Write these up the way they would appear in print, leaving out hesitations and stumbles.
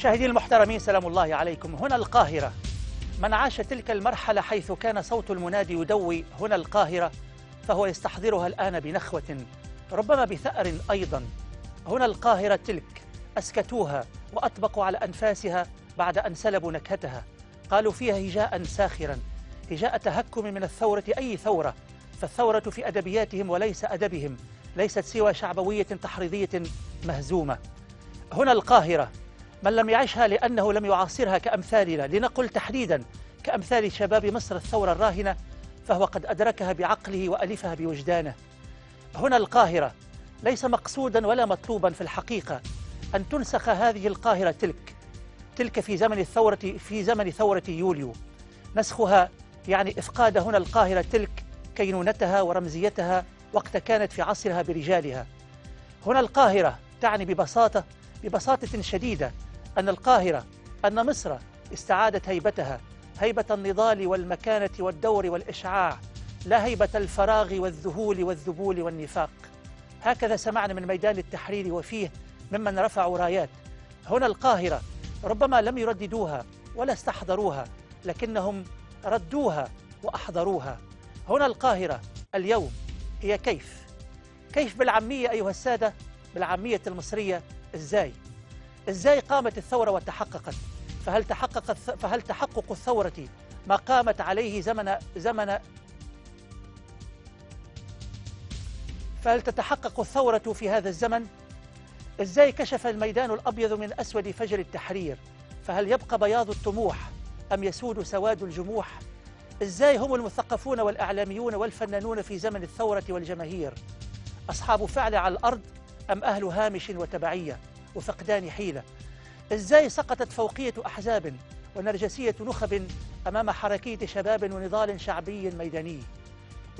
مشاهدين المحترمين، سلام الله عليكم. هنا القاهرة. من عاش تلك المرحلة حيث كان صوت المنادي يدوي هنا القاهرة فهو يستحضرها الآن بنخوة، ربما بثأر أيضا. هنا القاهرة تلك أسكتوها وأطبقوا على أنفاسها بعد أن سلبوا نكهتها. قالوا فيها هجاء ساخرا، هجاء تهكم من الثورة، أي ثورة؟ فالثورة في أدبياتهم وليس أدبهم ليست سوى شعبوية تحريضية مهزومة. هنا القاهرة من لم يعيشها لأنه لم يعاصرها كأمثالنا، لنقل تحديدا كأمثال شباب مصر الثورة الراهنة، فهو قد أدركها بعقله وألفها بوجدانه. هنا القاهرة ليس مقصودا ولا مطلوبا في الحقيقة أن تنسخ هذه القاهرة تلك في زمن الثورة، في زمن ثورة يوليو. نسخها يعني إفقاد هنا القاهرة تلك كينونتها ورمزيتها وقت كانت في عصرها برجالها. هنا القاهرة تعني ببساطة شديدة أن القاهرة، أن مصر استعادت هيبتها، هيبة النضال والمكانة والدور والإشعاع، لا هيبة الفراغ والذهول والذبول والنفاق. هكذا سمعنا من ميدان التحرير وفيه ممن رفعوا رايات هنا القاهرة. ربما لم يرددوها ولا استحضروها، لكنهم ردوها وأحضروها. هنا القاهرة اليوم هي كيف؟ كيف بالعامية أيها السادة، بالعامية المصرية، إزاي؟ إزاي قامت الثورة وتحققت؟ فهل تحقق الثورة ما قامت عليه زمن فهل تتحقق الثورة في هذا الزمن؟ إزاي كشف الميدان الأبيض من أسود فجر التحرير؟ فهل يبقى بياض الطموح أم يسود سواد الجموح؟ إزاي هم المثقفون والإعلاميون والفنانون في زمن الثورة والجماهير؟ أصحاب فعل على الأرض أم أهل هامش وتبعية وفقدان حيلة؟ إزاي سقطت فوقية أحزاب ونرجسية نخب أمام حركية شباب ونضال شعبي ميداني؟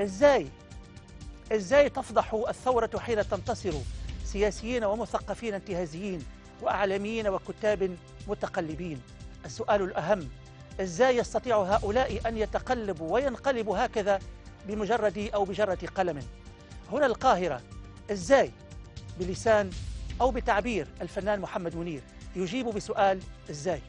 إزاي تفضح الثورة حين تنتصر سياسيين ومثقفين انتهازيين وأعلاميين وكتاب متقلبين؟ السؤال الأهم، إزاي يستطيع هؤلاء أن يتقلبوا وينقلبوا هكذا بمجرد أو بجرة قلم؟ هنا القاهرة إزاي بلسان أو بتعبير الفنان محمد منير يجيب بسؤال إزاي؟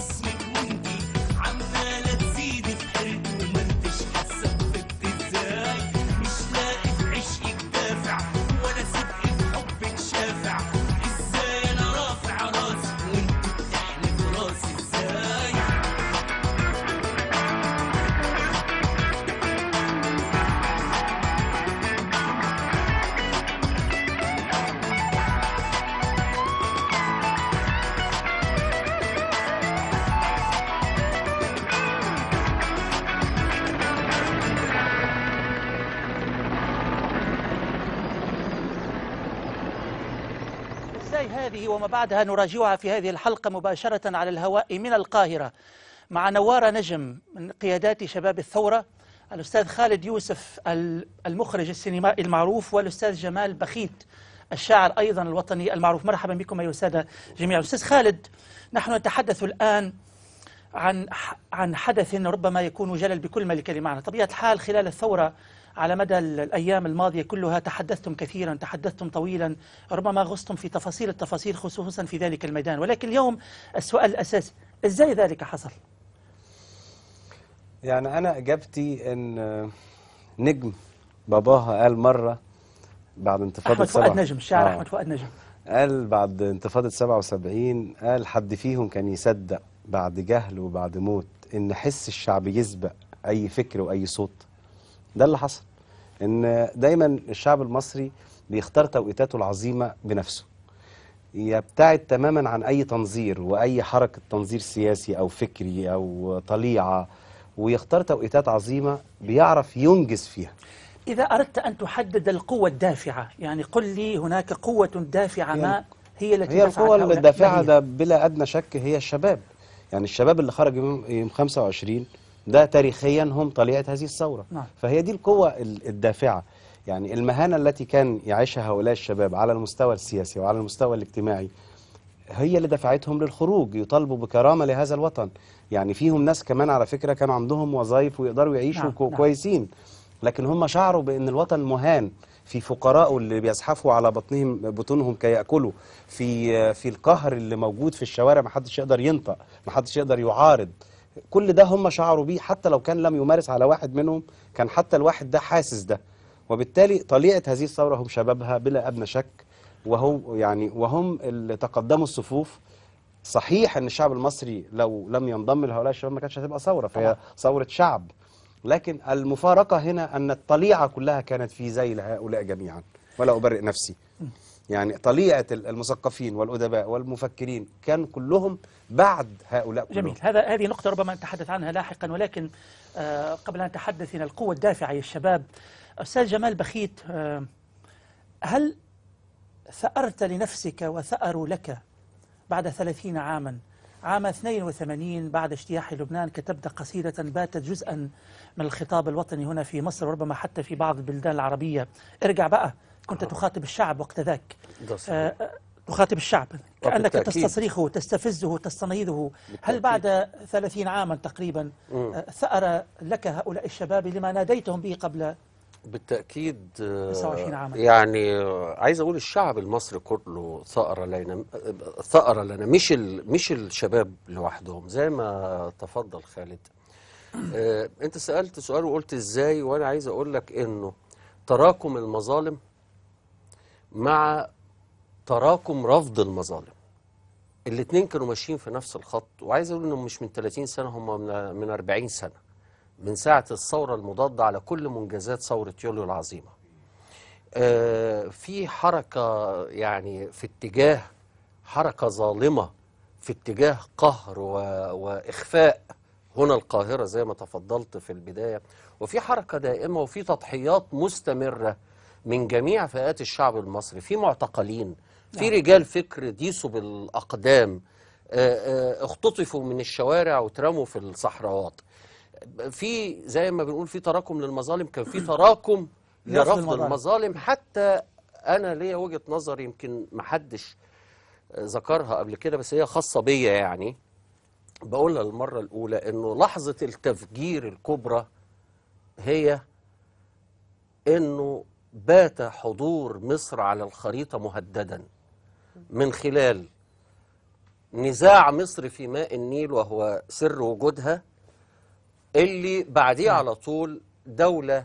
اسمك وانتي عمالة تزيدي في حيرتي وما انتش حاسة. هذه وما بعدها نراجعها في هذه الحلقة مباشرة على الهواء من القاهرة مع نوارة نجم من قيادات شباب الثورة، الأستاذ خالد يوسف المخرج السينمائي المعروف، والأستاذ جمال بخيت الشاعر أيضا الوطني المعروف. مرحبا بكم أيها السادة جميعا. أستاذ خالد، نحن نتحدث الآن عن حدث ربما يكون جلل بكل ما لكلمة معنى. طبيعة الحال خلال الثورة على مدى الأيام الماضية كلها تحدثتم كثيرا، تحدثتم طويلا، ربما غصتم في تفاصيل التفاصيل خصوصا في ذلك الميدان، ولكن اليوم السؤال الأساسي: إزاي ذلك حصل؟ يعني أنا إجابتي إن نجم باباها قال مرة بعد انتفاضة أحمد فؤاد نجم، الشاعر أحمد فؤاد نجم، قال بعد انتفاضة 77، قال حد فيهم كان يصدق بعد جهل وبعد موت إن حس الشعب يسبق أي فكر وأي صوت. ده اللي حصل، إن دايما الشعب المصري بيختار توقيتاته العظيمة بنفسه، يبتعد تماما عن أي تنظير وأي حركة تنظير سياسي أو فكري أو طليعة، ويختار توقيتات عظيمة بيعرف ينجز فيها. إذا أردت أن تحدد القوة الدافعة، يعني قل لي هناك قوة دافعة ما هي التي هي القوة الدافعة؟ ده بلا أدنى شك هي الشباب. يعني الشباب اللي خرج يوم 25 ده تاريخيا هم طليعة هذه الثورة. نعم. فهي دي القوة الدافعة. يعني المهانة التي كان يعيشها هؤلاء الشباب على المستوى السياسي وعلى المستوى الاجتماعي هي اللي دفعتهم للخروج، يطالبوا بكرامة لهذا الوطن. يعني فيهم ناس كمان على فكرة كان عندهم وظائف ويقدروا يعيشوا. نعم. كويسين، لكن هم شعروا بأن الوطن مهان، في فقراء اللي بيزحفوا على بطونهم كي يأكلوا، في القهر اللي موجود في الشوارع، ما حدش يقدر ينطق، ما حدش يقدر يعارض. كل ده هم شعروا بيه، حتى لو كان لم يمارس على واحد منهم كان حتى الواحد ده حاسس ده. وبالتالي طليعة هذه الثورة هم شبابها بلا أدنى شك، وهم يعني وهم اللي تقدموا الصفوف. صحيح أن الشعب المصري لو لم ينضم لهؤلاء الشباب ما كانتش هتبقى ثورة، فهي ثورة شعب. لكن المفارقة هنا أن الطليعة كلها كانت في ذيل هؤلاء جميعا، ولا أبرئ نفسي. يعني طليعة المثقفين والأدباء والمفكرين كان كلهم بعد هؤلاء كلهم. جميل، هذه نقطة ربما نتحدث عنها لاحقا، ولكن قبل أن نتحدث إلى القوة الدافعة للشباب، أستاذ جمال بخيت، هل ثأرت لنفسك وثأروا لك بعد 30 عاما؟ عام 82 بعد اجتياح لبنان كتبت قصيدة باتت جزءا من الخطاب الوطني هنا في مصر وربما حتى في بعض البلدان العربية. ارجع بقى، كنت تخاطب الشعب وقت ذاك، تخاطب الشعب كأنك تستصرخه، تستفزه، تستنهضه. هل بعد 30 عاما تقريبا ثأر لك هؤلاء الشباب لما ناديتهم به قبل؟ بالتأكيد 29 عاما. يعني عايز أقول الشعب المصري كله ثأر لنا، ثأر لنا، مش الشباب لوحدهم. زي ما تفضل خالد، أنت سألت سؤال وقلت إزاي، وأنا عايز أقول لك إنه تراكم المظالم مع تراكم رفض المظالم، الاتنين كانوا ماشيين في نفس الخط. وعايز أقول إنه مش من 30 سنة، هم من 40 سنة، من ساعة الثورة المضادة على كل منجزات ثورة يوليو العظيمة. في حركة، يعني في اتجاه حركة ظالمة، في اتجاه قهر وإخفاء هنا القاهرة زي ما تفضلت في البداية، وفي حركة دائمة وفي تضحيات مستمرة من جميع فئات الشعب المصري. في معتقلين، في رجال فكر ديسوا بالأقدام، اختطفوا من الشوارع وترموا في الصحراوات. في زي ما بنقول في تراكم للمظالم، كان في تراكم لرفض المظالم. حتى أنا ليا وجهة نظر يمكن محدش ذكرها قبل كده، بس هي خاصة بيا، يعني بقولها المرة الأولى، إنه لحظة التفجير الكبرى هي إنه بات حضور مصر على الخريطة مهددا من خلال نزاع مصر في ماء النيل، وهو سر وجودها، اللي بعديه على طول دولة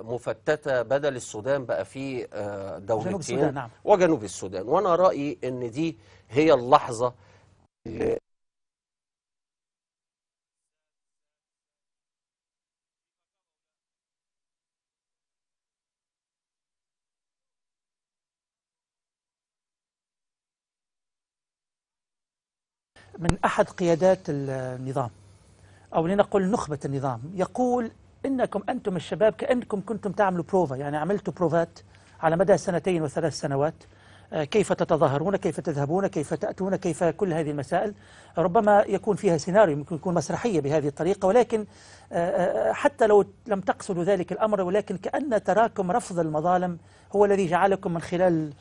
مفتتة، بدل السودان بقى فيه دولتين، جنوب السودان، نعم، وجنوب السودان. وأنا رأيي إن دي هي اللحظة اللي من أحد قيادات النظام، أو لنقل نخبة النظام، يقول إنكم أنتم الشباب كأنكم كنتم تعملوا بروفا، يعني عملتوا بروفات على مدى 2 و3 سنوات، كيف تتظاهرون، كيف تذهبون، كيف تأتون، كيف كل هذه المسائل. ربما يكون فيها سيناريو، ممكن يكون مسرحية بهذه الطريقة، ولكن حتى لو لم تقصدوا ذلك الأمر، ولكن كأن تراكم رفض المظالم هو الذي جعلكم من خلال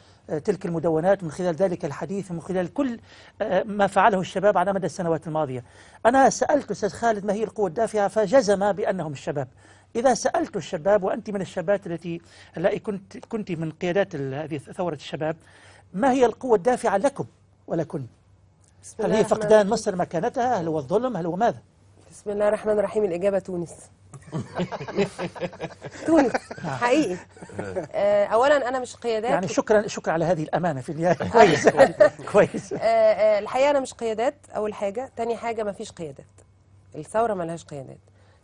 تلك المدونات، من خلال ذلك الحديث، من خلال كل ما فعله الشباب على مدى السنوات الماضية. أنا سألت أستاذ خالد ما هي القوة الدافعة، فجزم بأنهم الشباب. إذا سألت الشباب، وأنت من الشابات التي كنت من قيادات هذه ثورة الشباب، ما هي القوة الدافعة لكم ولكن؟ هل هي فقدان مصر مكانتها؟ هل هو الظلم؟ هل هو ماذا؟ بسم الله الرحمن الرحيم. الإجابة تونس. تونس حقيقي. أولا أنا مش قيادات، يعني شكرا على هذه الأمانة في النهاية. كويس كويس. الحقيقة أنا مش قيادات، أول حاجة. تاني حاجة، ما فيش قيادات، الثورة ما لهاش قيادات،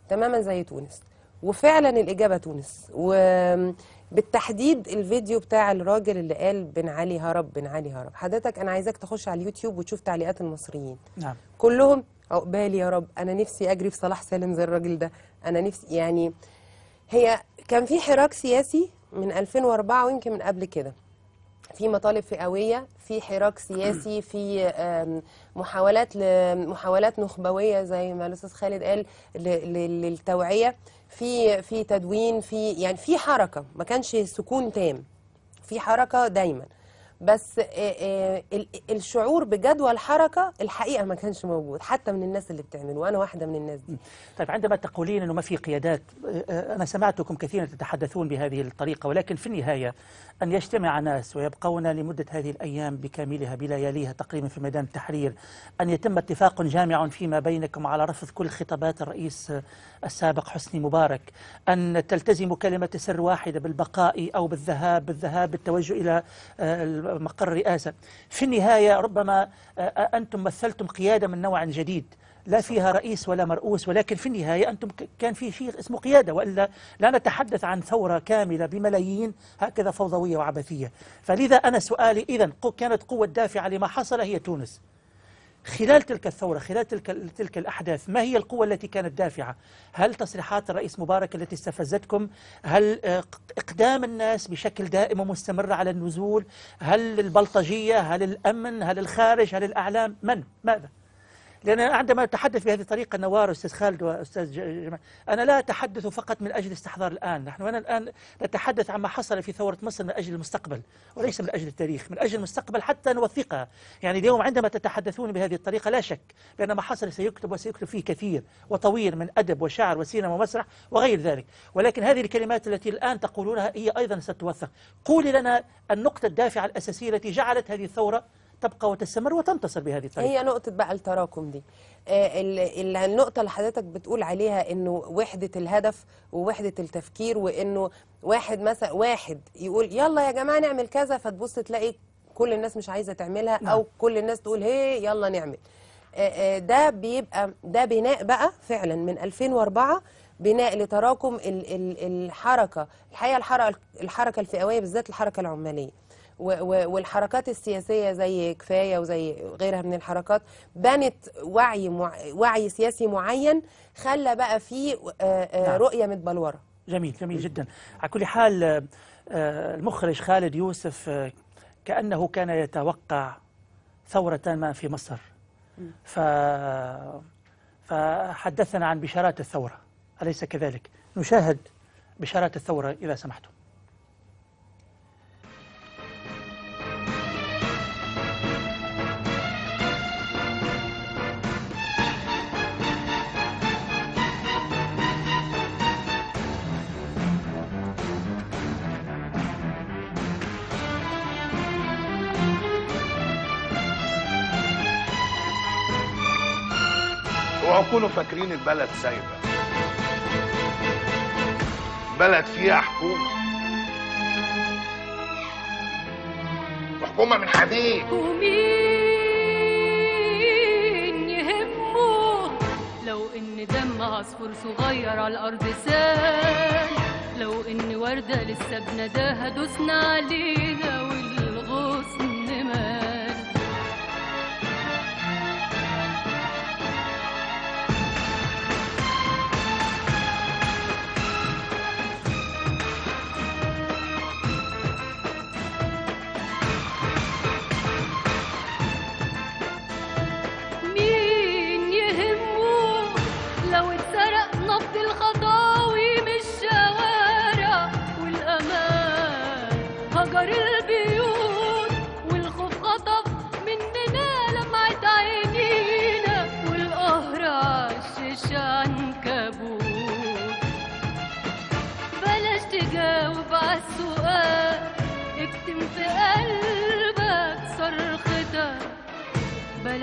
تماما زي تونس. وفعلا الإجابة تونس، وبالتحديد الفيديو بتاع الراجل اللي قال بن علي هرب، بن علي هرب. حضرتك أنا عايزاك تخش على اليوتيوب وتشوف تعليقات المصريين. نعم. كلهم عقبالي يا رب، أنا نفسي أجري في صلاح سالم زي الراجل ده، أنا نفسي. يعني هي كان في حراك سياسي من 2004 ويمكن من قبل كده، في مطالب فئوية، في حراك سياسي، في محاولات نخبوية زي ما الأستاذ خالد قال للتوعية، في تدوين، في يعني في حركة، ما كانش سكون تام، في حركة دايما. بس الشعور بجدوى الحركة الحقيقة ما كانش موجود حتى من الناس اللي بتعمله، وأنا واحدة من الناس دي. طيب، عندما تقولين أنه ما في قيادات، أنا سمعتكم كثيرا تتحدثون بهذه الطريقة، ولكن في النهاية أن يجتمع ناس ويبقون لمدة هذه الأيام بكاملها بلياليها تقريبا في ميدان التحرير، أن يتم اتفاق جامع فيما بينكم على رفض كل خطابات الرئيس السابق حسني مبارك، أن تلتزموا كلمة سر واحدة بالبقاء أو بالذهاب بالتوجه إلى مقر الرئاسة. في النهاية ربما أنتم مثلتم قيادة من نوع جديد، لا فيها رئيس ولا مرؤوس، ولكن في النهاية أنتم كان في شيء اسمه قيادة، وإلا لا نتحدث عن ثورة كاملة بملايين هكذا فوضوية وعبثية. فلذا أنا سؤالي إذن، كانت قوة دافعة لما حصل هي تونس. خلال تلك الثورة، خلال تلك الأحداث، ما هي القوة التي كانت دافعة؟ هل تصريحات الرئيس مبارك التي استفزتكم؟ هل إقدام الناس بشكل دائم ومستمر على النزول؟ هل البلطجية؟ هل الأمن؟ هل الخارج؟ هل الأعلام؟ من؟ ماذا؟ لأن عندما أتحدث بهذه الطريقة نوار أستاذ خالد وأستاذ جمال، أنا لا أتحدث فقط من أجل استحضار الآن، نحن أنا الآن نتحدث عما حصل في ثورة مصر من أجل المستقبل وليس من أجل التاريخ، من أجل المستقبل حتى نوثقها. يعني اليوم عندما تتحدثون بهذه الطريقة لا شك بأن ما حصل سيكتب، وسيكتب فيه كثير وطويل من أدب وشعر وسينما ومسرح وغير ذلك، ولكن هذه الكلمات التي الآن تقولونها هي أيضا ستوثق. قولي لنا النقطة الدافعة الأساسية التي جعلت هذه الثورة تبقى وتستمر وتنتصر بهذه الطريقة. هي نقطة بقى التراكم دي، النقطة اللي حضرتك بتقول عليها إنه وحدة الهدف ووحدة التفكير، وإنه واحد مثلا واحد يقول يلا يا جماعة نعمل كذا، فتبص تلاقي كل الناس مش عايزة تعملها، أو كل الناس تقول هي يلا نعمل. ده بيبقى ده بناء بقى فعلا من 2004، بناء لتراكم الحركة، الحقيقة الحركة الفئوية بالذات الحركة العمالية والحركات السياسية زي كفاية وزي غيرها من الحركات، بنت وعي سياسي معين خلى بقى فيه رؤية متبلورة. جميل، جميل جدا. على كل حال المخرج خالد يوسف كأنه كان يتوقع ثورة ما في مصر، فحدثنا عن بشارات الثورة، أليس كذلك؟ نشاهد بشارات الثورة إذا سمحتم. اوعوا تكونوا فاكرين البلد سايبه، بلد فيها حكومه، وحكومه من حديد. ومين يهمه لو ان دم عصفور صغير على الارض سال، لو ان ورده لسه بنداها دوسنا عليها والغصن مال.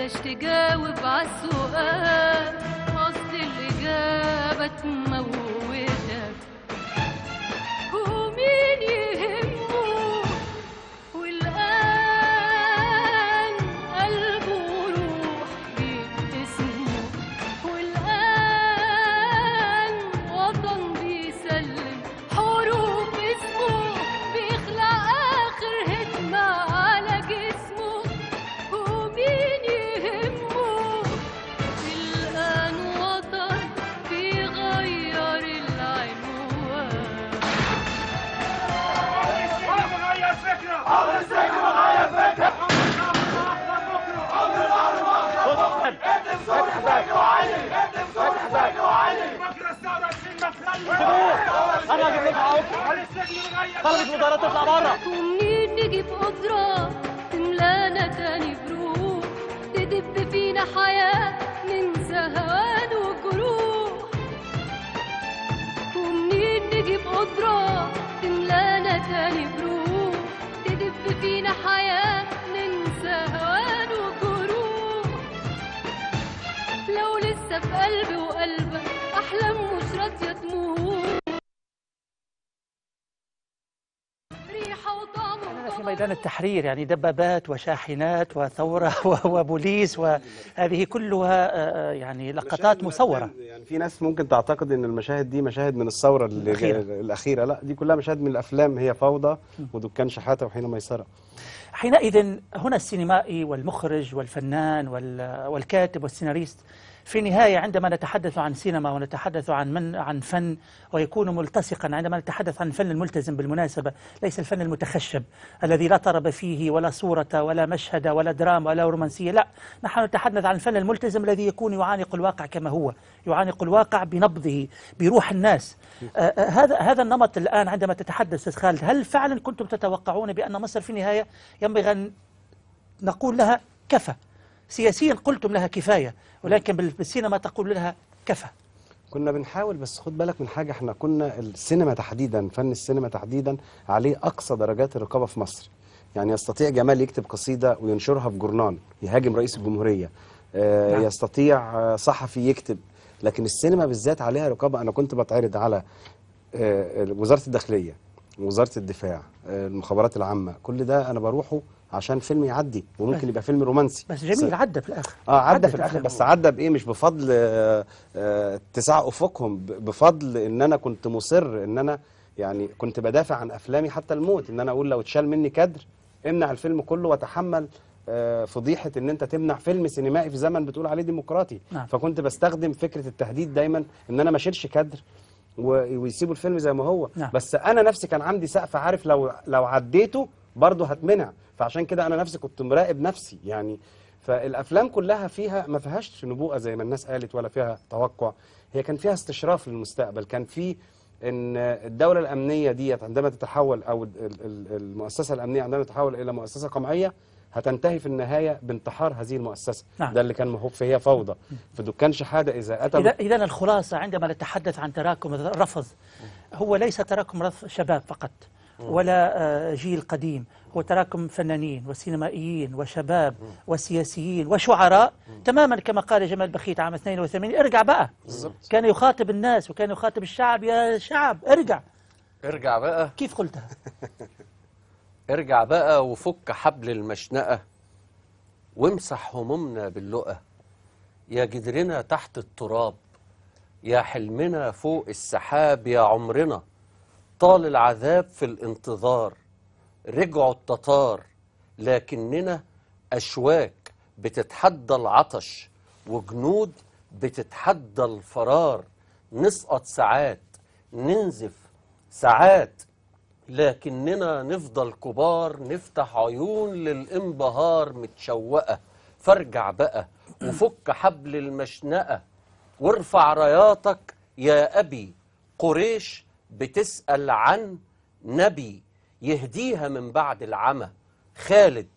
بلاش تجاوب عالسؤال، أصل الإجابة تموتك. ومين يهمه والآن قلبه وروح باسمه، والآن وطن بيسلم حروف اسمه، بيخلع آخر هدمة على جسمه. ومين يهمه الآن وطن بيغير العنوان. طلبت مظاهرات تطلع بره. ومنين نجيب قدرة تملانا تاني بروح، تدب فينا حياة ننسى هوان وجروح. ومنين نجيب قدرة تملانا تاني بروح، تدب فينا حياة ننسى هوان وجروح. لو لسه في قلبي وقلبك أحلام مش راضية تموت، في ميدان التحرير يعني دبابات وشاحنات وثورة وبوليس، وهذه كلها يعني لقطات مصورة. يعني في ناس ممكن تعتقد ان المشاهد دي مشاهد من الثورة الأخيرة، لا دي كلها مشاهد من الأفلام، هي فوضى ودكان شحاتة وحين ميسرة. حينئذ هنا السينمائي والمخرج والفنان والكاتب والسيناريست في النهاية عندما نتحدث عن سينما ونتحدث عن فن ويكون ملتصقا، عندما نتحدث عن الفن الملتزم بالمناسبة، ليس الفن المتخشب الذي لا طرب فيه ولا صورة ولا مشهد ولا دراما ولا رومانسية، لا، نحن نتحدث عن الفن الملتزم الذي يكون يعانق الواقع كما هو، يعانق الواقع بنبضه بروح الناس. هذا النمط الآن عندما تتحدث أستاذ خالد، هل فعلا كنتم تتوقعون بأن مصر في النهاية ينبغي أن نقول لها كفى؟ سياسيا قلتم لها كفاية، ولكن بالسينما تقول لها كفى. كنا بنحاول، بس خد بالك من حاجة، احنا كنا السينما تحديدا، فن السينما تحديدا عليه أقصى درجات الرقابة في مصر. يعني يستطيع جمال يكتب قصيدة وينشرها في جورنال يهاجم رئيس الجمهورية، نعم. يستطيع صحفي يكتب، لكن السينما بالذات عليها رقابة. أنا كنت بتعرض على وزارة الداخلية، وزارة الدفاع، المخابرات العامة، كل ده أنا بروحه عشان فيلم يعدي، وممكن يبقى فيلم رومانسي بس جميل. عدى في الاخر، عدى في الاخر، بس عدى بايه؟ مش بفضل اتساع افقهم، بفضل ان انا كنت مصر ان انا يعني كنت بدافع عن افلامي حتى الموت، ان انا اقول لو اتشال مني كادر امنع الفيلم كله واتحمل فضيحة ان انت تمنع فيلم سينمائي في زمن بتقول عليه ديمقراطي. نعم. فكنت بستخدم فكرة التهديد دايما، ان انا ما اشيلش كادر ويسيبوا الفيلم زي ما هو. نعم. بس انا نفسي كان عندي سقف، عارف لو عديته برضه هتمنع، فعشان كده انا نفسي كنت مراقب نفسي يعني. فالافلام كلها فيها ما فيهاش نبوءة زي ما الناس قالت ولا فيها توقع، هي كان فيها استشراف للمستقبل. كان في ان الدولة الامنية ديت عندما تتحول، او المؤسسة الامنية عندما تتحول الى مؤسسة قمعيه هتنتهي في النهاية بانتحار هذه المؤسسة. نعم. ده اللي كان مهوب فيها فوضى في دكان شحاده اذا اتى. اذا الخلاصة عندما نتحدث عن تراكم الرفض، هو ليس تراكم رفض شباب فقط ولا جيل قديم، هو تراكم فنانين وسينمائيين وشباب وسياسيين وشعراء، تماما كما قال جمال بخيت عام 82 ارجع بقى. بالزبط. كان يخاطب الناس وكان يخاطب الشعب، يا شعب ارجع، ارجع بقى. كيف قلتها؟ ارجع بقى وفك حبل المشنقة وامسح همومنا باللقة، يا جدرنا تحت التراب، يا حلمنا فوق السحاب، يا عمرنا طال العذاب في الانتظار، رجعوا التتار لكننا أشواك بتتحدى العطش وجنود بتتحدى الفرار، نسقط ساعات ننزف ساعات لكننا نفضل كبار، نفتح عيون للانبهار متشوقة. فارجع بقى وفك حبل المشنقة وارفع راياتك يا أبي، قريش بتسأل عن نبي يهديها من بعد العمى، خالد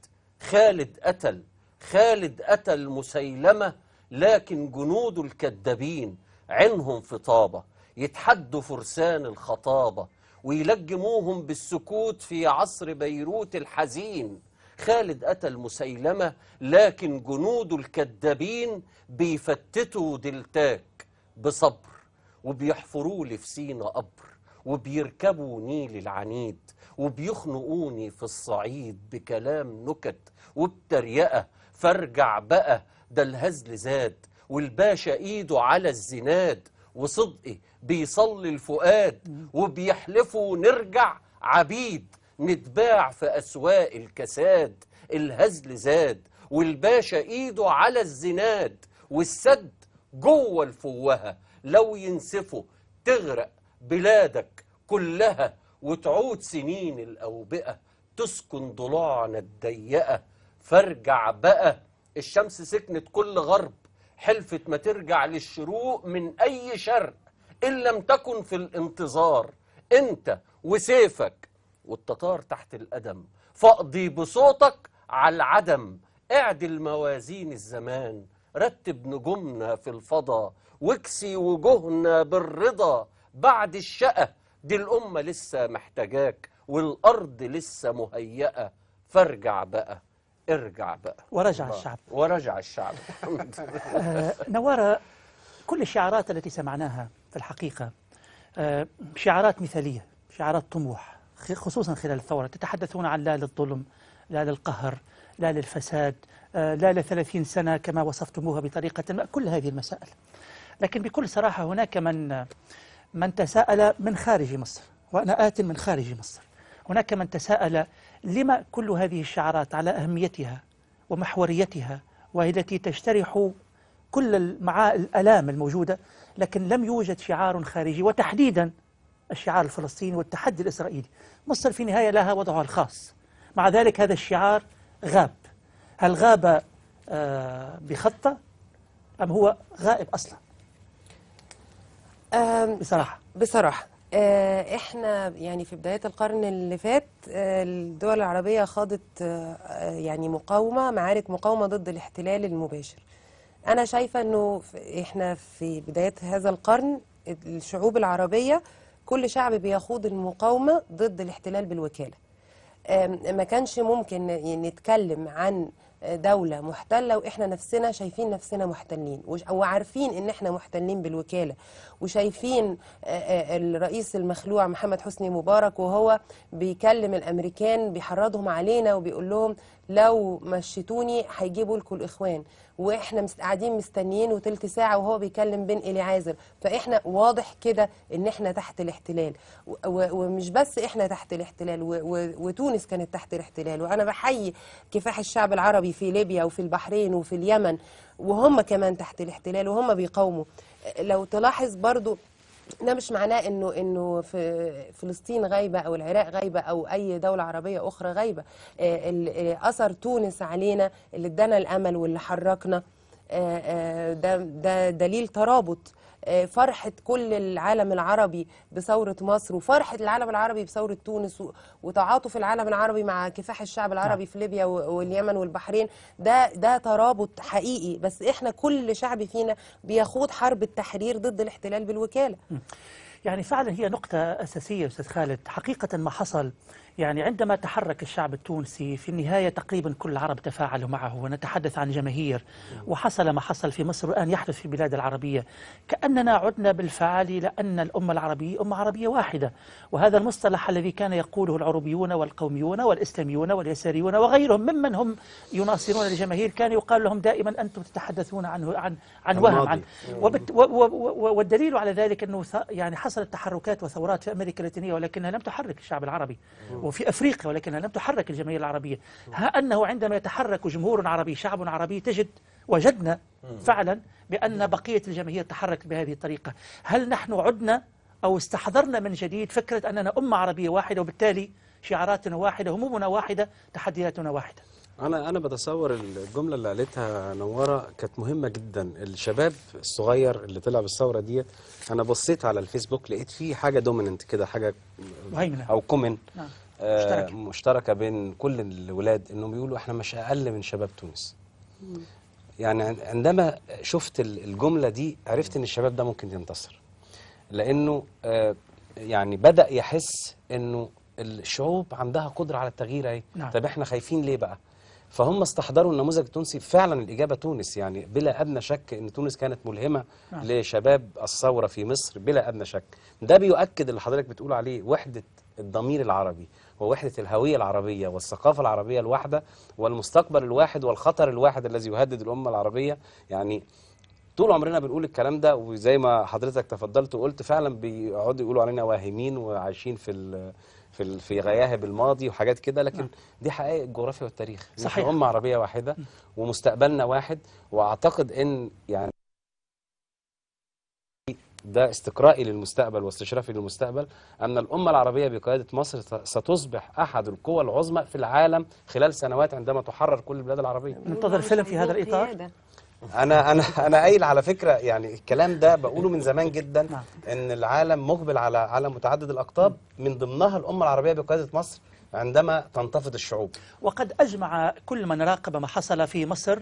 خالد قتل خالد قتل مسيلمة، لكن جنوده الكذابين عينهم في طابة، يتحدوا فرسان الخطابة ويلجموهم بالسكوت في عصر بيروت الحزين. خالد قتل مسيلمة لكن جنوده الكذابين بيفتتوا دلتاك بصبر، وبيحفروا لي في سينا قبر، وبيركبوا نيل العنيد، وبيخنقوني في الصعيد بكلام نكت وبتريقة. فارجع بقى ده الهزل زاد، والباشا ايده على الزناد، وصدقي بيصلي الفؤاد، وبيحلفوا نرجع عبيد نتباع في أسواق الكساد. الهزل زاد والباشا ايده على الزناد، والسد جوه الفوهة لو ينسفوا تغرق بلادك كلها، وتعود سنين الأوبئة تسكن ضلوعنا الضيقة. فارجع بقى الشمس سكنت كل غرب، حلفت ما ترجع للشروق من أي شرق، إن لم تكن في الانتظار أنت وسيفك والتتار تحت القدم. فاقضي بصوتك على العدم، اعدل موازين الزمان، رتب نجومنا في الفضا، واكسي وجوهنا بالرضا بعد الشقة. دي الأمة لسه محتاجاك والأرض لسه مهيئة. فارجع بقى، ارجع بقى. ورجع الشعب، ورجع الشعب. نوارة، كل الشعارات التي سمعناها في الحقيقة شعارات مثالية، شعارات طموح، خصوصا خلال الثورة. تتحدثون عن لا للظلم، لا للقهر، لا للفساد، لا ل30 سنة كما وصفتموها بطريقة ما، كل هذه المسائل. لكن بكل صراحة هناك من تساءل من خارج مصر، وأنا آت من خارج مصر، هناك من تساءل لما كل هذه الشعارات على أهميتها ومحوريتها وهي التي تجترح كل الآلام الموجودة، لكن لم يوجد شعار خارجي، وتحديدا الشعار الفلسطيني والتحدي الإسرائيلي. مصر في النهاية لها وضعها الخاص، مع ذلك هذا الشعار غاب. هل غاب بخطة أم هو غائب أصلا؟ بصراحة احنا يعني في بداية القرن اللي فات الدول العربية خاضت يعني مقاومة، معارك مقاومة ضد الاحتلال المباشر. انا شايفة انه احنا في بداية هذا القرن الشعوب العربية كل شعب بيخوض المقاومة ضد الاحتلال بالوكالة. ما كانش ممكن نتكلم عن دولة محتلة وإحنا نفسنا شايفين نفسنا محتلين، وعارفين إن إحنا محتلين بالوكالة، وشايفين الرئيس المخلوع محمد حسني مبارك وهو بيكلم الأمريكان بيحرضهم علينا وبيقول لهم لو مشيتوني هيجيبوا لكم الإخوان، وإحنا قاعدين مستنيين وتلت ساعة وهو بيكلم بن إلي عازر. فإحنا واضح كده إن إحنا تحت الاحتلال، ومش بس إحنا تحت الاحتلال، وتونس كانت تحت الاحتلال. وأنا بحيي كفاح الشعب العربي في ليبيا وفي البحرين وفي اليمن، وهم كمان تحت الاحتلال وهم بيقاوموا. لو تلاحظ برضو ده مش معناه انه في فلسطين غايبة او العراق غايبة او اي دولة عربية اخرى غايبة. اثر تونس علينا اللي ادانا الامل واللي حركنا، ده دليل ترابط. فرحة كل العالم العربي بثورة مصر، وفرحة العالم العربي بثورة تونس، وتعاطف العالم العربي مع كفاح الشعب العربي في ليبيا واليمن والبحرين، ده ترابط حقيقي. بس احنا كل شعب فينا بيخوض حرب التحرير ضد الاحتلال بالوكالة. يعني فعلا هي نقطة أساسية أستاذ خالد. حقيقة ما حصل، يعني عندما تحرك الشعب التونسي في النهاية تقريبا كل العرب تفاعلوا معه، ونتحدث عن جماهير، وحصل ما حصل في مصر والآن يحدث في البلاد العربية، كأننا عدنا بالفعل لأن الأمة العربية أمة عربية واحدة. وهذا المصطلح الذي كان يقوله العربيون والقوميون والإسلاميون واليساريون وغيرهم ممن هم يناصرون الجماهير، كان يقال لهم دائما أنتم تتحدثون عنه عن وهم عن والدليل على ذلك أنه يعني حصلت تحركات وثورات في أمريكا اللاتينية ولكنها لم تحرك الشعب العربي، وفي أفريقيا ولكنها لم تحرك الجماهير العربية. ها أنه عندما يتحرك جمهور عربي، شعب عربي، تجد وجدنا فعلا بأن بقية الجماهير تحركت بهذه الطريقة. هل نحن عدنا أو استحضرنا من جديد فكرة أننا أمة عربية واحدة، وبالتالي شعاراتنا واحدة، همومنا واحدة، تحدياتنا واحدة؟ أنا بتصور الجملة اللي قالتها نوارة كانت مهمة جدا. الشباب الصغير اللي طلع بالثورة ديت، أنا بصيت على الفيسبوك لقيت فيه حاجة dominant كده، حاجة مهيمنة أو common، نعم، مشتركة بين كل الولاد، إنهم بيقولوا إحنا مش أقل من شباب تونس. يعني عندما شفت الجملة دي عرفت إن الشباب ده ممكن ينتصر، لأنه يعني بدأ يحس إنه الشعوب عندها قدرة على التغيير اهي. نعم. طب احنا خايفين ليه بقى؟ فهم استحضروا النموذج التونسي. فعلا الإجابة تونس، يعني بلا أدنى شك إن تونس كانت ملهمة. نعم. لشباب الثورة في مصر بلا أدنى شك. ده بيؤكد اللي حضرتك بتقول عليه، وحدة الضمير العربي ووحدة الهوية العربية والثقافة العربية الواحدة والمستقبل الواحد والخطر الواحد الذي يهدد الأمة العربية. يعني طول عمرنا بنقول الكلام ده، وزي ما حضرتك تفضلت وقلت فعلا بيقعدوا يقولوا علينا واهمين وعايشين في غياهب الماضي وحاجات كده، لكن دي حقائق الجغرافيا والتاريخ. صحيح. أمة عربية واحدة ومستقبلنا واحد. وأعتقد إن يعني ده استقرائي للمستقبل واستشرافي للمستقبل، أن الأمة العربية بقيادة مصر ستصبح أحد القوى العظمى في العالم خلال سنوات عندما تحرر كل البلاد العربية. ننتظر فيلم في هذا الإطار. أنا أنا أنا قايل على فكرة، يعني الكلام ده بقوله من زمان جدا. نعم. إن العالم مقبل على عالم متعدد الأقطاب، من ضمنها الأمة العربية بقيادة مصر عندما تنتفض الشعوب. وقد أجمع كل من راقب ما حصل في مصر،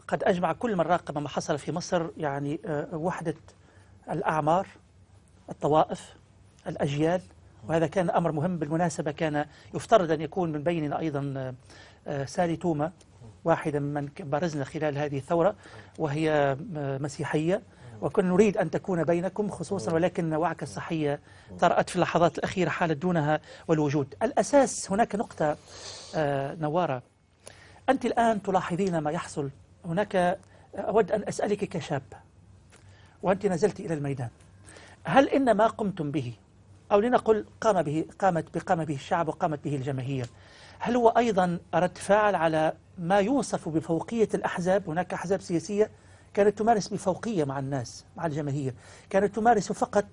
قد أجمع كل من راقب ما حصل في مصر، يعني وحدة الأعمار، الطوائف، الأجيال، وهذا كان أمر مهم. بالمناسبة كان يفترض أن يكون من بيننا أيضا سالي توما، واحدة ممن برزنا خلال هذه الثورة، وهي مسيحية، وكنا نريد أن تكون بينكم خصوصا، ولكن وعكة الصحية طرأت في اللحظات الأخيرة حالت دونها والوجود. الأساس هناك نقطة نوارة، أنت الآن تلاحظين ما يحصل هناك. أود أن أسألك كشاب وأنت نزلت إلى الميدان، هل إن ما قمتم به، أو لنقل قام به الشعب وقامت به الجماهير، هل هو أيضا رد فعل على ما يوصف بفوقية الأحزاب؟ هناك أحزاب سياسية كانت تمارس بفوقية مع الناس، مع الجماهير، كانت تمارس فقط،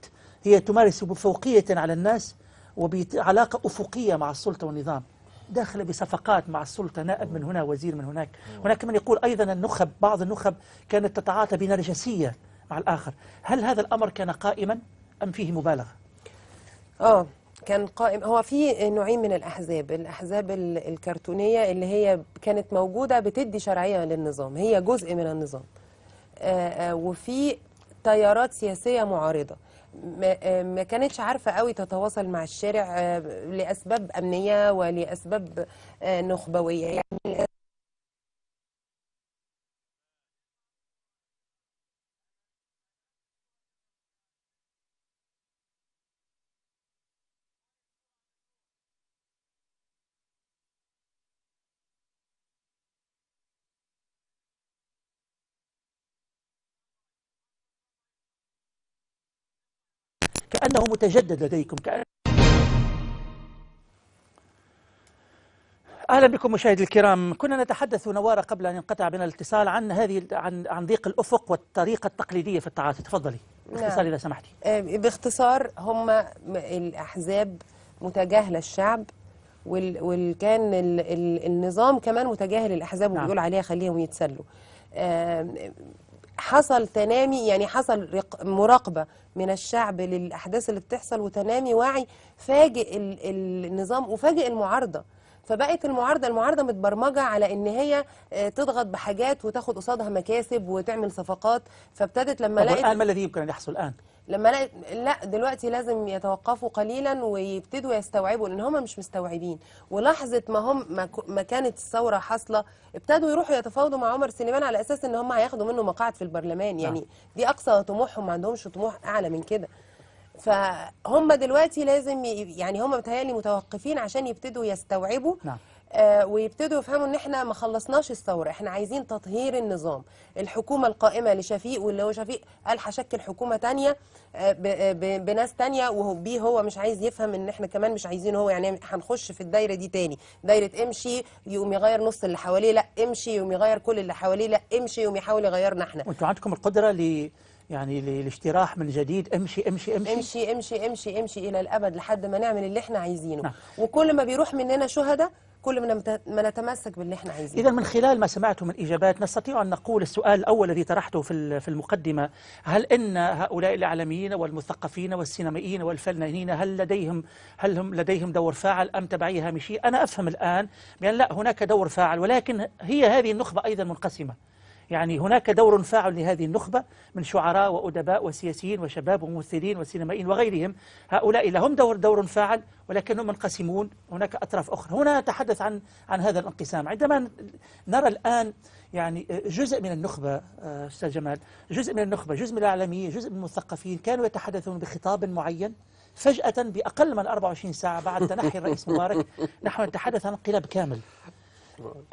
هي تمارس بفوقية على الناس وبعلاقة أفقية مع السلطة والنظام، داخلة بصفقات مع السلطة، نائب من هنا، وزير من هناك. هناك من يقول أيضا النخب، بعض النخب كانت تتعاطى بنرجسية مع الآخر. هل هذا الأمر كان قائما أم فيه مبالغة؟ كان قائم. هو في نوعين من الأحزاب، الأحزاب الكرتونية اللي هي كانت موجودة بتدي شرعية للنظام، هي جزء من النظام، وفي تيارات سياسية معارضة ما كانتش عارفة قوي تتواصل مع الشارع لأسباب أمنية ولأسباب نخبوية. يعني كأنه متجدد لديكم. أهلا بكم مشاهدي الكرام. كنا نتحدث نوارة قبل أن ينقطع بنا الاتصال عن هذه عن ضيق الأفق والطريقة التقليدية في التعاطي. تفضلي باختصار إذا سمحتي. باختصار، هم الأحزاب متجاهلة الشعب، وكان النظام كمان متجاهل الأحزاب. نعم. وبيقول عليها خليهم يتسلوا. حصل تنامي، يعني حصل مراقبة من الشعب للأحداث اللي بتحصل، وتنامي وعي فاجئ النظام وفاجئ المعارضة. فبقت المعارضة متبرمجة على إن هي تضغط بحاجات وتاخد قصادها مكاسب وتعمل صفقات. فابتدت لما لقت الآن ما الذي يمكن أن يحصل الآن؟ لما لقت لا، دلوقتي لازم يتوقفوا قليلا ويبتدوا يستوعبوا ان هم مش مستوعبين. ولحظة ما هم ما كانت الثورة حاصله، ابتدوا يروحوا يتفاوضوا مع عمر سليمان على اساس ان هم هياخدوا منه مقاعد في البرلمان. يعني دي اقصى طموحهم، ما عندهمش طموح اعلى من كده. فهم دلوقتي لازم يعني هم متهيألي متوقفين عشان يبتدوا يستوعبوا. نعم. ويبتدوا يفهموا ان احنا ما خلصناش الثورة، احنا عايزين تطهير النظام. الحكومة القائمة لشفيق، واللي هو شفيق قال هشكل حكومة تانية بناس تانية، وهو بيه هو مش عايز يفهم ان احنا كمان مش عايزين هو، يعني هنخش في الدايرة دي تاني، دايرة امشي يقوم يغير نص اللي حواليه، لا امشي يقوم يغير كل اللي حواليه، لا امشي يقوم يحاول يغيرنا احنا. وانتوا عندكم القدرة يعني للاجتراح من جديد، امشي امشي امشي امشي امشي امشي امشي الى الابد لحد ما نعمل اللي احنا عايزينه. نعم. وكل ما بيروح مننا شهداء كل ما نتمسك باللي احنا عايزينه. إذا من خلال ما سمعته من إجابات نستطيع أن نقول السؤال الأول الذي طرحته في المقدمة، هل إن هؤلاء الإعلاميين والمثقفين والسينمائيين والفنانين هل هم لديهم دور فاعل أم تبعية هامشية؟ أنا أفهم الآن بأن لا، هناك دور فاعل، ولكن هي هذه النخبة أيضا منقسمة. يعني هناك دور فاعل لهذه النخبة من شعراء وأدباء وسياسيين وشباب وممثلين وسينمائيين وغيرهم، هؤلاء لهم دور فاعل ولكنهم منقسمون، هناك أطراف أخرى. هنا نتحدث عن هذا الانقسام. عندما نرى الآن يعني جزء من النخبة، أستاذ جمال، جزء من النخبة، جزء من الإعلاميين، جزء من المثقفين كانوا يتحدثون بخطاب معين، فجأة بأقل من 24 ساعة بعد تنحي الرئيس مبارك نحن نتحدث عن انقلاب كامل.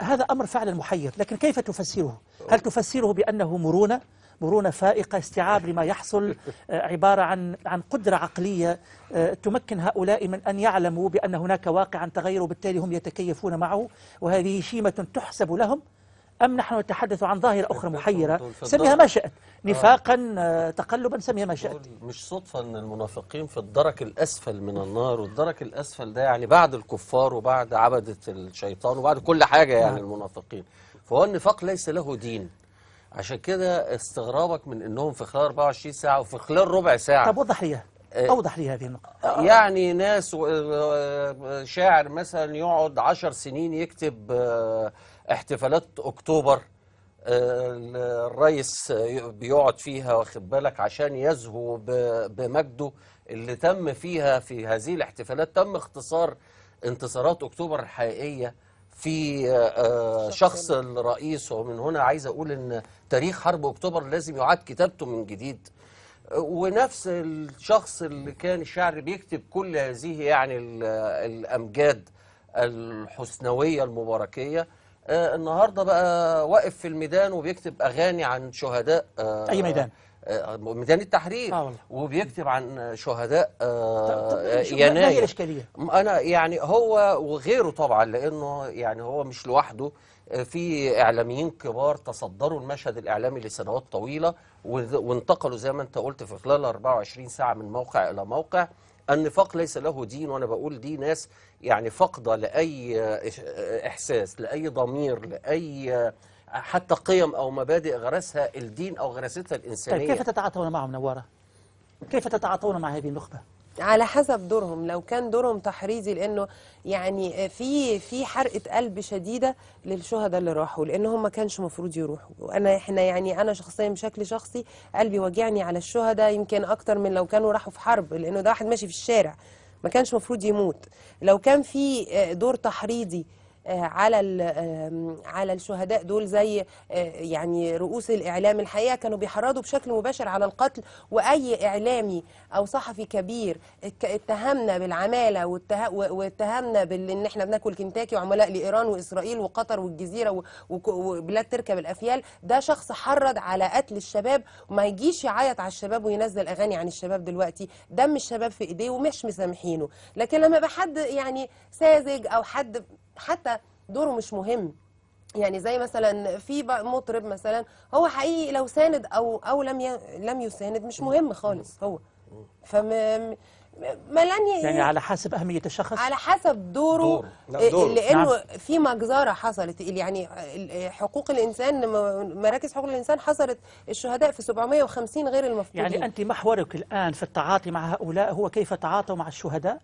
هذا أمر فعلا محير، لكن كيف تفسره؟ هل تفسره بأنه مرونة فائقة، استيعاب لما يحصل، عبارة عن قدرة عقلية تمكن هؤلاء من أن يعلموا بأن هناك واقعا تغير وبالتالي هم يتكيفون معه وهذه شيمة تحسب لهم، أم نحن نتحدث عن ظاهرة أخرى محيرة سميها ما شئت، نفاقا، تقلبا، سميها ما شئت؟ مش صدفة أن المنافقين في الدرك الأسفل من النار، والدرك الأسفل ده يعني بعد الكفار وبعد عبدة الشيطان وبعد كل حاجة يعني المنافقين. فهو النفاق ليس له دين، عشان كده استغرابك من أنهم في خلال 24 ساعة وفي خلال ربع ساعة. طب وضح لي، أوضح لي هذه النقطة. يعني ناس، شاعر مثلا يقعد 10 سنين يكتب احتفالات أكتوبر، الرئيس بيقعد فيها واخد بالك عشان يزهو بمجده اللي تم فيها في هذه الاحتفالات، تم اختصار انتصارات أكتوبر الحقيقية في شخص الرئيس. ومن هنا عايز أقول إن تاريخ حرب أكتوبر لازم يعاد كتابته من جديد. ونفس الشخص اللي كان الشاعر بيكتب كل هذه يعني الأمجاد الحسنوية المباركية، النهارده بقى واقف في الميدان وبيكتب أغاني عن شهداء. أي ميدان؟ ميدان التحرير. وبيكتب عن شهداء يناير. ما هي الإشكالية؟ أنا يعني هو وغيره طبعا، لأنه يعني هو مش لوحده، في إعلاميين كبار تصدروا المشهد الإعلامي لسنوات طويلة وانتقلوا زي ما أنت قلت في خلال 24 ساعة من موقع إلى موقع. النفاق ليس له دين، وأنا بقول دي ناس يعني فاقدة لأي إحساس، لأي ضمير، لأي حتى قيم أو مبادئ غرسها الدين أو غرستها الإنسانية. طيب كيف تتعاطون معهم نوارة؟ كيف تتعاطون مع هذه النخبة؟ على حسب دورهم. لو كان دورهم تحريضي، لانه يعني في حرقه قلب شديدة للشهداء اللي راحوا، لان هم ما كانش مفروض يروحوا. وانا احنا يعني انا شخصيا بشكل شخصي قلبي وجعني على الشهداء يمكن اكتر من لو كانوا راحوا في حرب، لانه ده واحد ماشي في الشارع ما كانش مفروض يموت. لو كان في دور تحريضي على الشهداء دول، زي يعني رؤوس الإعلام الحقيقة كانوا بيحرضوا بشكل مباشر على القتل، وأي إعلامي أو صحفي كبير اتهمنا بالعمالة واتهمنا بأن احنا بناكل كنتاكي وعملاء لإيران وإسرائيل وقطر والجزيرة وبلاد تركب الأفيال، ده شخص حرض على قتل الشباب، وما يجيش يعيط على الشباب وينزل أغاني عن الشباب دلوقتي، دم الشباب في إيديه ومش مسامحينه. لكن لما يبقى حد يعني ساذج أو حد حتى دوره مش مهم، يعني زي مثلا في مطرب مثلا هو حقيقي لو ساند او لم يساند مش مهم خالص هو، فما لن يعني على حسب أهمية الشخص، على حسب دوره. لأنه نعم. في مجزرة حصلت، يعني حقوق الإنسان، مراكز حقوق الإنسان حصلت الشهداء في 750 غير المفقودين. يعني أنت محورك الآن في التعاطي مع هؤلاء هو كيف تعاطوا مع الشهداء؟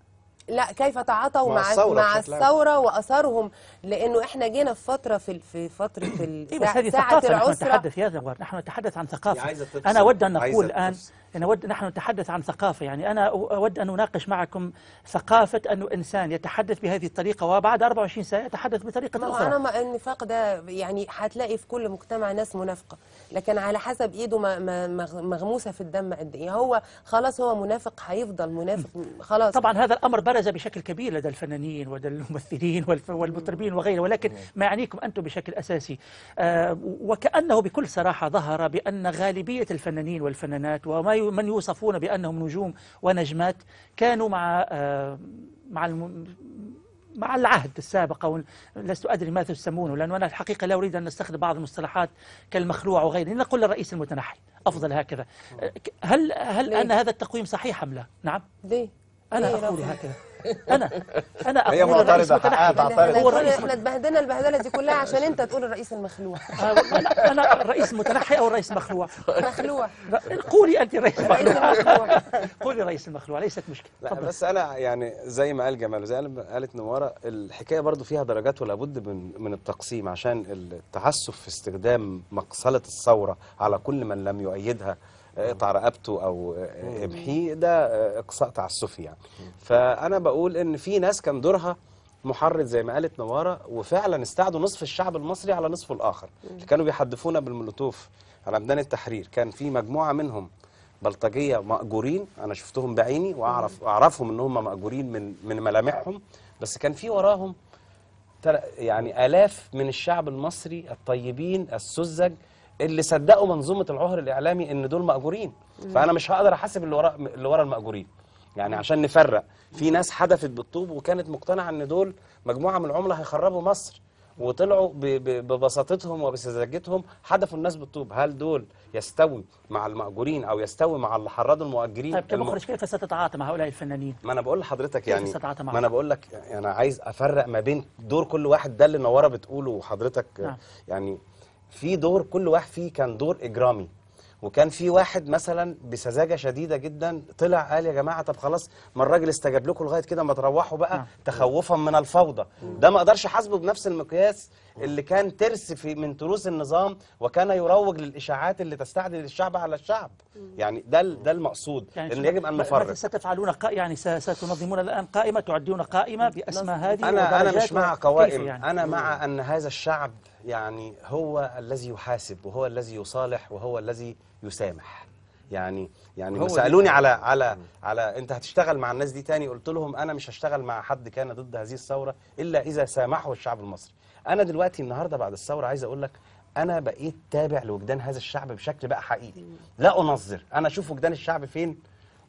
لا، كيف تعاطوا مع الثورة وأثرهم، لأنه إحنا جينا في فترة في فترة ساعة العسرة. نحن نتحدث يا نوار، نحن نتحدث عن ثقافة. أنا أود أن نقول الآن، نحن نتحدث عن ثقافة، يعني أنا أود أن أناقش معكم ثقافة أنه إنسان يتحدث بهذه الطريقة وبعد 24 ساعة يتحدث بطريقة أخرى. أنا ما النفاق ده يعني هتلاقي في كل مجتمع ناس منافقة، لكن على حسب إيده مغموسة في الدم قد إيه. هو خلاص هو منافق، هيفضل منافق خلاص. طبعا هذا الأمر برز بشكل كبير لدى الفنانين ولدى الممثلين والمطربين وغيره، ولكن ما يعنيكم أنتم بشكل أساسي. وكأنه بكل صراحة ظهر بأن غالبية الفنانين والفنانات وما من يوصفون بأنهم نجوم ونجمات كانوا مع العهد السابق، أو لست أدري ماذا تسمونه، لأنه أنا الحقيقة لا أريد أن نستخدم بعض المصطلحات كالمخلوع وغيره، لنقول الرئيس المتنحي أفضل هكذا. هل أن هذا التقويم صحيح أم لا؟ نعم؟ ليه؟ أنا أقول هكذا. انا اقول الرئيس متنحي. هو الرئيس، احنا اتبهدلنا البهدله دي كلها عشان انت تقول الرئيس المخلوع. انا الرئيس متنحي او الرئيس مخلوع؟ مخلوع. قولي انت الرئيس المخلوع. قولي الرئيس المخلوع، ليست مشكلة. لا بس انا يعني زي ما قال جمال وزي ما قالت نواره، الحكاية برضو فيها درجات ولا بد من التقسيم، عشان التعسف في استخدام مقصله الثورة على كل من لم يؤيدها اقطع رقبته او امحيه، ده اقصاء تعسفي يعني. فانا بقول ان في ناس كان دورها محرض زي ما قالت نواره، وفعلا استعدوا نصف الشعب المصري على نصفه الاخر. اللي كانوا بيحدفونا بالمولوتوف على ميدان التحرير كان في مجموعة منهم بلطجيه مأجورين، انا شفتهم بعيني واعرفهم ان هم مأجورين من ملامحهم، بس كان في وراهم يعني آلاف من الشعب المصري الطيبين السذج اللي صدقوا منظومة العهر الاعلامي ان دول مأجورين. فانا مش هقدر احاسب اللي ورا المأجورين يعني، عشان نفرق. في ناس حدفت بالطوب وكانت مقتنعة ان دول مجموعة من العملاء هيخربوا مصر، وطلعوا ببساطتهم وبسذاجتهم حدفوا الناس بالطوب. هل دول يستوي مع المأجورين او يستوي مع اللي حرضوا المؤجرين؟ طيب كمخرج كيف ستتعاطى مع هؤلاء الفنانين؟ ما انا بقول لحضرتك يعني، ما انا بقول لك انا عايز افرق ما بين دور كل واحد، ده اللي نوره بتقوله وحضرتك. نعم. يعني في دور كل واحد فيه كان دور اجرامي، وكان في واحد مثلا بسذاجه شديدة جدا طلع قال يا جماعة طب خلاص، ما الراجل استجاب لكم لغاية كده، ما تروحوا بقى، تخوفا من الفوضى. ده ما اقدرش احاسبه بنفس المقياس اللي كان ترس في من تروس النظام وكان يروج للاشاعات اللي تستعدل الشعب على الشعب. يعني ده المقصود، يعني ان يجب ان نفرق. ستفعلون يعني ستنظمون الان قائمة، تعدون قائمة باسماء هذه؟ انا مش مع قوائم يعني. انا مع ان هذا الشعب يعني هو الذي يحاسب وهو الذي يصالح وهو الذي يسامح. يعني سألوني على على على انت هتشتغل مع الناس دي تاني، قلت لهم انا مش هشتغل مع حد كان ضد هذه الثورة الا اذا سامحه الشعب المصري. انا دلوقتي النهارده بعد الثورة عايز اقول لك انا بقيت تابع لوجدان هذا الشعب بشكل بقى حقيقي، لا انظر، انا اشوف وجدان الشعب فين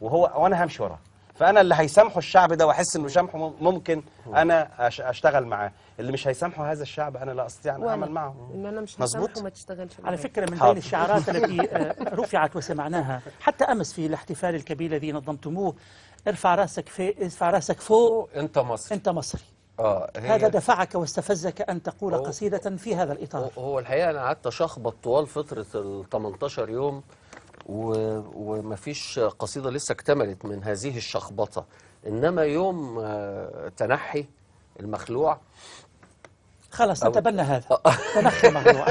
وهو وانا همشي وراه. فانا اللي هيسامحه الشعب ده واحس انه سامحه ممكن انا اشتغل معاه، اللي مش هيسامحه هذا الشعب انا لا استطيع ان اعمل معه. ان انا مش هسامحه ما تشتغلش معاه. على فكرة من بين الشعارات التي رفعت وسمعناها حتى امس في الاحتفال الكبير الذي نظمتموه، ارفع راسك ارفع راسك فوق، انت مصري، انت مصري. هذا دفعك واستفزك أن تقول قصيدة في هذا الإطار. هو الحقيقة أنا قعدت أشخبط طوال فترة ال 18 يوم ومفيش قصيدة لسه اكتملت من هذه الشخبطة. إنما يوم تنحي المخلوع خلاص نتبنى هذا تنحي المخلوع.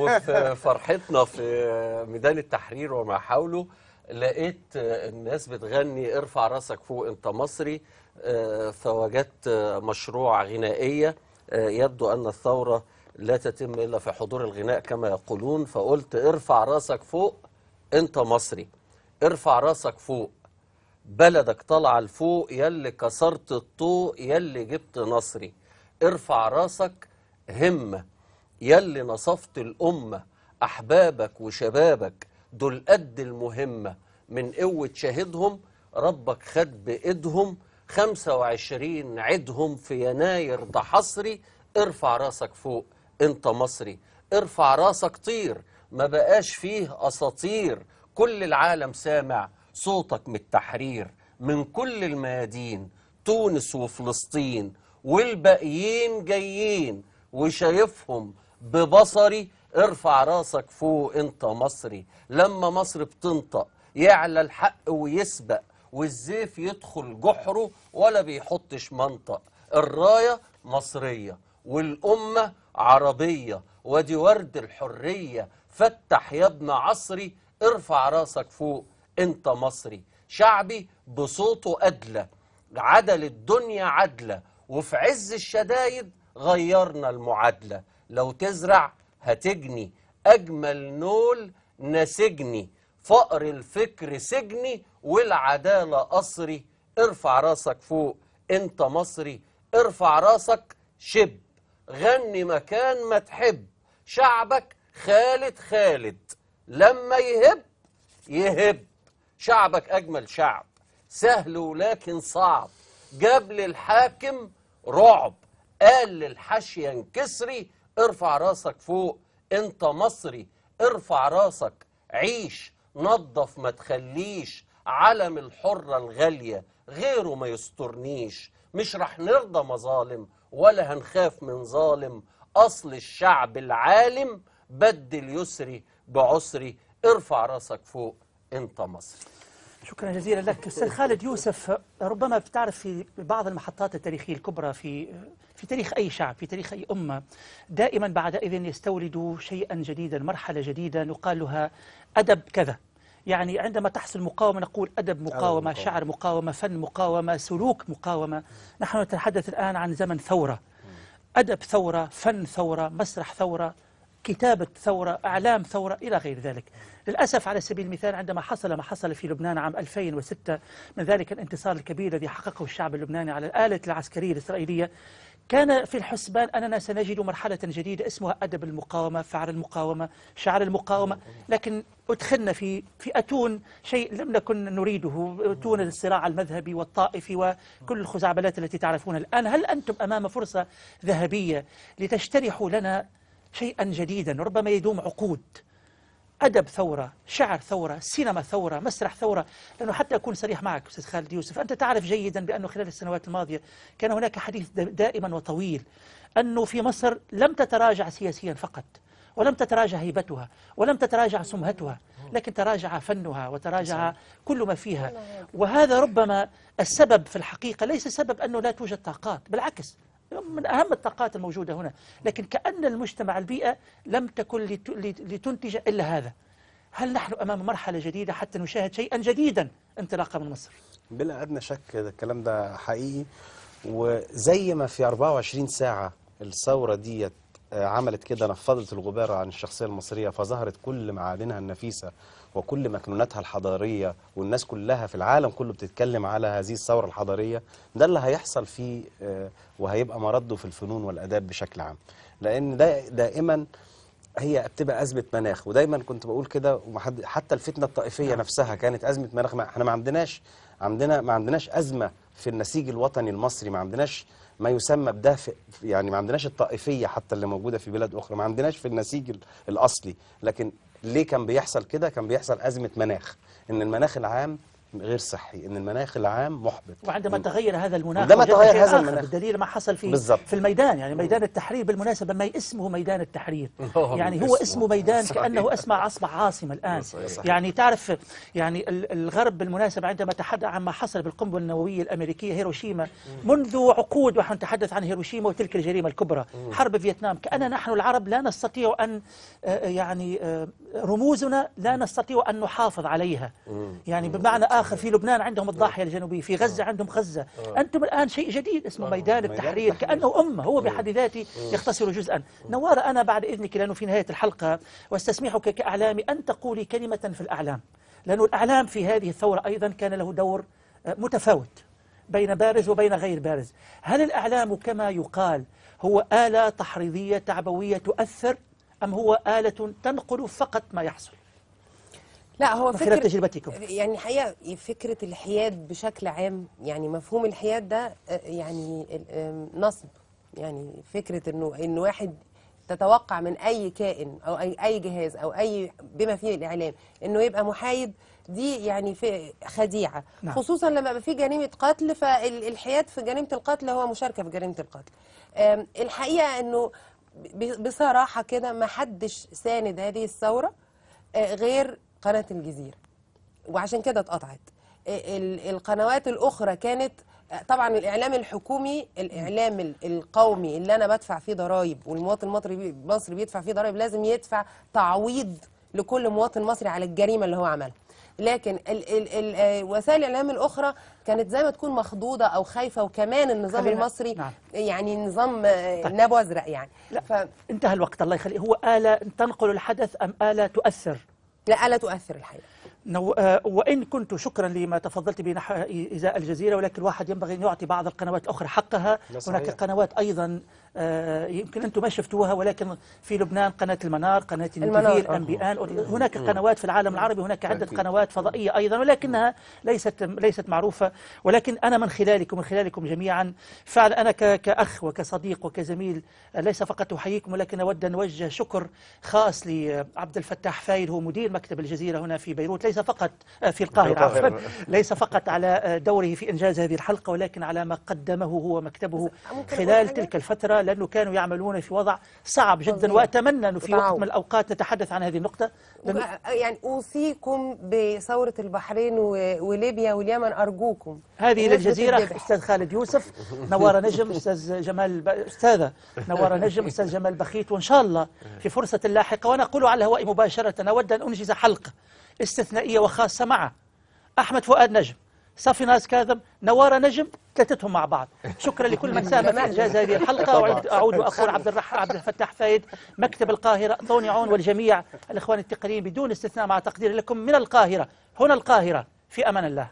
وفي فرحتنا في ميدان التحرير وما حوله لقيت الناس بتغني ارفع راسك فوق انت مصري، فوجدت مشروع غنائية يبدو أن الثورة لا تتم إلا في حضور الغناء كما يقولون، فقلت ارفع راسك فوق انت مصري، ارفع راسك فوق بلدك طالعه لفوق، يلي كسرت الطوق يلي جبت نصري، ارفع راسك همة يلي نصفت الأمة، أحبابك وشبابك دول قد المهمة، من قوة شهدهم ربك خد بإيدهم، 25 عدهم في يناير ده حصري، ارفع راسك فوق انت مصري، ارفع راسك طير ما بقاش فيه أساطير، كل العالم سامع صوتك من التحرير، من كل الميادين تونس وفلسطين والباقيين جايين وشايفهم ببصري، ارفع راسك فوق انت مصري، لما مصر بتنطق يعلى الحق ويسبق، والزيف يدخل جحره ولا بيحطش منطق، الراية مصرية والأمة عربية ودي ورد الحرية، فتح يا ابن عصري ارفع راسك فوق انت مصري، شعبي بصوته أدلى عدل الدنيا عدلة، وفي عز الشدايد غيرنا المعادلة، لو تزرع هتجني أجمل نول نسجني، فقر الفكر سجني والعدالة قصري، ارفع راسك فوق انت مصري، ارفع راسك شب غني مكان ما تحب، شعبك خالد خالد لما يهب يهب، شعبك أجمل شعب سهل ولكن صعب، جاب للحاكم رعب قال للحاشية انكسري، ارفع راسك فوق انت مصري، ارفع راسك عيش نظف ما تخليش علم الحرة الغالية غيره ما يسترنيش، مش رح نرضى مظالم ولا هنخاف من ظالم، أصل الشعب العالم بدل يسري بعسري، ارفع راسك فوق انت مصري. شكرا جزيلا لك أستاذ خالد يوسف. ربما بتعرف في بعض المحطات التاريخية الكبرى في تاريخ أي شعب، في تاريخ أي أمة، دائما بعد إذن يستولد شيئا جديدا، مرحلة جديدة نقال لها أدب كذا. يعني عندما تحصل مقاومة نقول أدب مقاومة، شعر مقاومة، فن مقاومة، سلوك مقاومة. نحن نتحدث الآن عن زمن ثورة، أدب ثورة، فن ثورة، مسرح ثورة، كتابة ثورة، أعلام ثورة، إلى غير ذلك. للأسف على سبيل المثال عندما حصل ما حصل في لبنان عام 2006 من ذلك الانتصار الكبير الذي حققه الشعب اللبناني على الآلة العسكرية الإسرائيلية، كان في الحسبان أننا سنجد مرحلة جديدة اسمها أدب المقاومة، فعل المقاومة، شعر المقاومة، لكن أدخلنا في أتون شيء لم نكن نريده، أتون الصراع المذهبي والطائفي وكل الخزعبلات التي تعرفونها الآن. هل أنتم أمام فرصة ذهبية لتشترحوا لنا شيئا جديدا ربما يدوم عقود؟ أدب ثورة، شعر ثورة، سينما ثورة، مسرح ثورة. لأنه حتى أكون صريح معك أستاذ خالد يوسف، أنت تعرف جيدا بأنه خلال السنوات الماضية كان هناك حديث دائما وطويل أنه في مصر لم تتراجع سياسيا فقط، ولم تتراجع هيبتها، ولم تتراجع سمعتها، لكن تراجع فنها وتراجع كل ما فيها. وهذا ربما السبب في الحقيقة، ليس سبب أنه لا توجد طاقات، بالعكس من أهم الطاقات الموجودة هنا، لكن كأن المجتمع البيئة لم تكن لتنتج إلا هذا. هل نحن أمام مرحلة جديدة حتى نشاهد شيئا جديدا انطلاقا من مصر؟ بلا أدنى شك الكلام ده حقيقي. وزي ما في 24 ساعة الثورة ديت عملت كده، نفضت الغبار عن الشخصية المصرية، فظهرت كل معادنها النفيسة وكل مكنوناتها الحضارية، والناس كلها في العالم كله بتتكلم على هذه الثورة الحضارية. ده اللي هيحصل فيه وهيبقى مرده في الفنون والآداب بشكل عام، لأن ده دائما هي بتبقى أزمة مناخ. ودايما كنت بقول كده، حتى الفتنة الطائفية نفسها كانت أزمة مناخ. احنا ما عندناش، ما عندناش أزمة في النسيج الوطني المصري، ما عندناش ما يسمى بده، يعني ما عندناش الطائفية حتى اللي موجودة في بلاد أخرى، ما عندناش في النسيج الأصلي. لكن ليه كان بيحصل كده؟ كان بيحصل أزمة مناخ، إن المناخ العام غير صحي، إن المناخ العام محبط. وعندما تغير هذا المناخ، عندما تغير هذا المناخ، بالدليل ما حصل في الميدان، يعني ميدان التحرير بالمناسبة ما اسمه ميدان التحرير، يعني هو اسمه ميدان كأنه أصبح عاصمة الآن. يعني تعرف، يعني الغرب بالمناسبة عندما تحدث عن ما حصل بالقنبلة النووية الأمريكية هيروشيما منذ عقود، ونحن نتحدث عن هيروشيما وتلك الجريمة الكبرى، حرب فيتنام، كأن نحن العرب لا نستطيع أن يعني رموزنا لا نستطيع أن نحافظ عليها. يعني بمعنى آخر، في لبنان عندهم الضاحية الجنوبية، في غزة عندهم غزة. أنتم الآن شيء جديد اسمه ميدان التحرير، كأنه أمة، هو بحد ذاته يختصر جزءا. نوارة، أنا بعد إذنك لأنه في نهاية الحلقة، واستسمحك كأعلامي أن تقولي كلمة في الأعلام، لأنه الأعلام في هذه الثورة أيضا كان له دور متفاوت بين بارز وبين غير بارز. هل الأعلام كما يقال هو آلة تحريضية تعبوية تؤثر، أم هو آلة تنقل فقط ما يحصل؟ لا، هو فكرة تجربتكم يعني الحقيقة فكرة الحياد بشكل عام، يعني مفهوم الحياد ده يعني نصب، يعني فكرة انه واحد تتوقع من اي كائن او اي جهاز او اي بما فيه الاعلام انه يبقى محايد، دي يعني في خديعة. نعم. خصوصا لما يبقى في جريمة قتل، فالحياد في جريمة القتل هو مشاركة في جريمة القتل. الحقيقة انه بصراحة كده ما حدش ساند هذه الثورة غير قناة الجزيرة، وعشان كده اتقطعت. القنوات الأخرى كانت طبعا الإعلام الحكومي، الإعلام القومي اللي أنا بدفع فيه ضرائب، والمواطن المصري بيدفع فيه ضرائب، لازم يدفع تعويض لكل مواطن مصري على الجريمة اللي هو عملها. لكن وسائل الإعلام الأخرى كانت زي ما تكون مخضوضة أو خايفة، وكمان النظام المصري. نعم. يعني نظام ناب أزرق يعني. انتهى الوقت، الله يخليه. هو آلة تنقل الحدث أم آلة تؤثر؟ لا، آلة تؤثر الحقيقة. وإن كنت شكرا لما تفضلت به نحو إزاء الجزيرة، ولكن الواحد ينبغي أن يعطي بعض القنوات الأخرى حقها. هناك قنوات أيضا يمكن أنتم ما شفتوها، ولكن في لبنان قناة المنار، قناة النتيفي، الأم بي آن، هناك قنوات في العالم العربي، هناك عدة قنوات فضائية أيضا، ولكنها ليست معروفة. ولكن أنا من خلالكم، من خلالكم جميعا، فعلا أنا كأخ وكصديق وكزميل ليس فقط أحييكم، ولكن أود أن أوجه شكر خاص لعبد الفتاح فايل، هو مدير مكتب الجزيرة هنا في بيروت. ليس ليس فقط في القاهرة، عفوا، ليس فقط على دوره في إنجاز هذه الحلقة، ولكن على ما قدمه هو مكتبه خلال تلك الفترة، لأنه كانوا يعملون في وضع صعب جدا. وأتمنى أنه في وقت من الأوقات نتحدث عن هذه النقطة. يعني أوصيكم بثورة البحرين وليبيا واليمن، أرجوكم. هذه للجزيرة. أستاذ خالد يوسف، نوارة نجم، أستاذ جمال أستاذة نوارة نجم، أستاذ جمال بخيت، وإن شاء الله في فرصة لاحقة، وأنا أقول على الهواء مباشرة، أود أن أنجز حلقة استثنائية وخاصة مع أحمد فؤاد نجم، صافيناز كاظم، نوارة نجم، ثلاثتهم مع بعض. شكرا لكل من ساهم في إنجاز هذه الحلقة. وأعود وأقول عبد الفتاح فايد، مكتب القاهرة، طوني عون، والجميع الإخوان التقنيين بدون استثناء، مع تقدير لكم من القاهرة، هنا القاهرة، في أمان الله.